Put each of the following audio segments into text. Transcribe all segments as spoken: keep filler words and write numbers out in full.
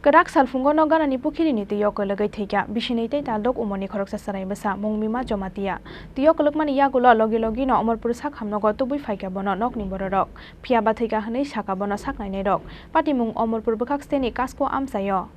Kwrak salphungo nok ganani pukhiri ni twi o kwlwgwi thwikha bisinwi tei taldok umorni khoroksa chwrai bwsa mung Mima Jomatia. Twi o kwlwkmani yagulo logi logi no Omorpur sakhamnogo tubui phaikha bono nokni bororok. Phiya ba thwikha hwnwi sakha bono sak nainairok. Patimung Omorpur bwkhak steni Kasko amchaio.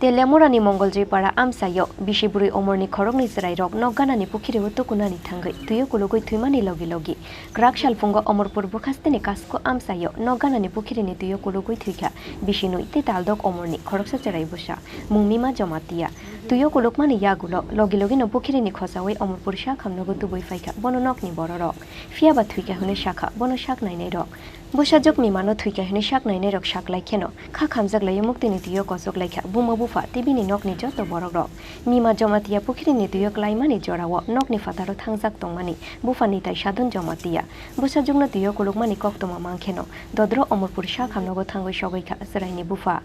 Telemurani Mongoljoy para amchaio bisi bwrwi umorni khoroknwi chwrairok nok ganani pukhiri o tukunani thangwi twi o kwlwgwi thwimani logi logi Kwrak salphungo Omorpur bwkhasteni Kasko amchaio nok ganani pukhirini twi o kulugwi thwikha bisinwi tei taldok umorni khoroksa chwrai bwsa mung Mima Jomatia. Twi o kulukmani yagulo logi logino pukhirini khochaui Omorpur sakhamnogo tubui phaikha bono nokni bororok. Phiya ba thwikha hwnwi sakha bono sak nainairok. Bwsajwk Mimano thwikha hwnwi sak nainairok sak lai kheno kha khamjak lai muktini twi o kochok laikha buma bupha tei bini nokni joto borokrok. Mima Jomatia pukhirini twi o klaimani jorao nokni phataro thangjak tongmani bupha Nitai Sadun Jomatia. Bwsajwkno twi o kulukmani koktwma mankheno dodro Omorpur sakhamnogo thangwi sogwi kha chwraini bupha.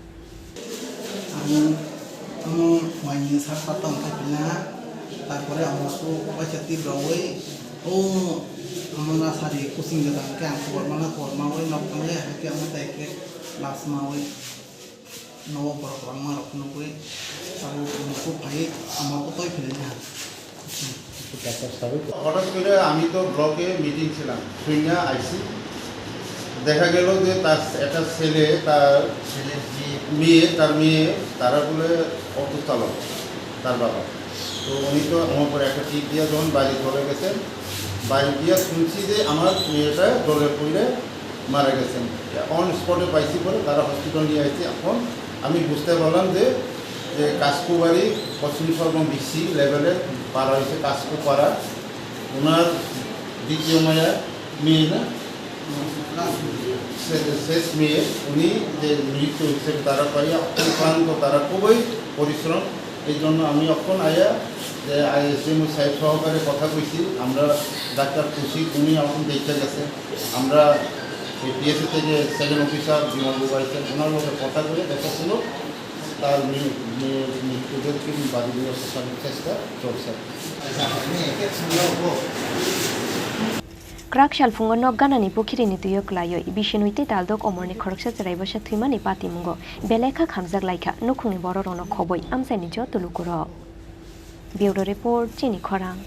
Ang tamo waini sak patang khai pina, tarpore Omorpur waisa tip rogwi o Amona sari kuching jatang khe ang kubormano kubormaui nok tangwi hai khe amo tai khe last maui. Nogo borok kwbangma rok nugwi abo mukhu phai ama kotoi philai ha. হঠাৎ করে আমি তো ব্লকে মিটিং ছিলাম, শুনে আইছি, দেখা গেল যে তার একটা ছেলে, তার মেয়ে, তার মেয়ে, তারা বলে অটো চালক, তার বাবা। তো উনি তো আমার উপরে একটা টিপ দিয়ে যখন বাড়ি চলে গেছেন, বাড়ি গিয়ে শুনছি যে আমার মেয়েটা জলের কূলে মারা গেছেন। অন স্পটে পাইছি পরে তারা হসপিটাল নিয়ে আসছে। এখন আমি বুঝতে পারলাম যে, যে কাস্কুবাড়ি পশ্চিম সর্বং বিসি লেভেলে পাড়া হয়েছে কাস্কু পাড়া। ওনার দ্বিতীয় মায়া মেয়ে না? শে-, শেষ মেয়ে, উনি যে মৃত হিসেবে তারা পাইয়া অক্লান্ত, তারা খুবই পরিশ্রম। এই জন্য আমি এখন আয়া যে আইএসডিএম সাহেব সহকারে কথা কইছি, আমরা ডাক্তার খুশি, উনি এখন দেখতে গেছে। আমরা এই পিএসসি থেকে সেকেন্ড অফিসার বিমল বাবু আইছেন, ওনার লগে কথা বলে যতগুলো তার মি-, মি-, মৃতদেরকে বাড়ি নিয়ে আসার চেষ্টা চলছে। Kwrak salphungo nok ganani pukhirini twi o klaiwi bisinwi tei taldok umorni khoroksa chwrai bwsa thwimani patimungo belai kha khamjak laikha nukhungni bororokno khobwi amchaini joto lukurok. Bureau Report, Chini Khorang.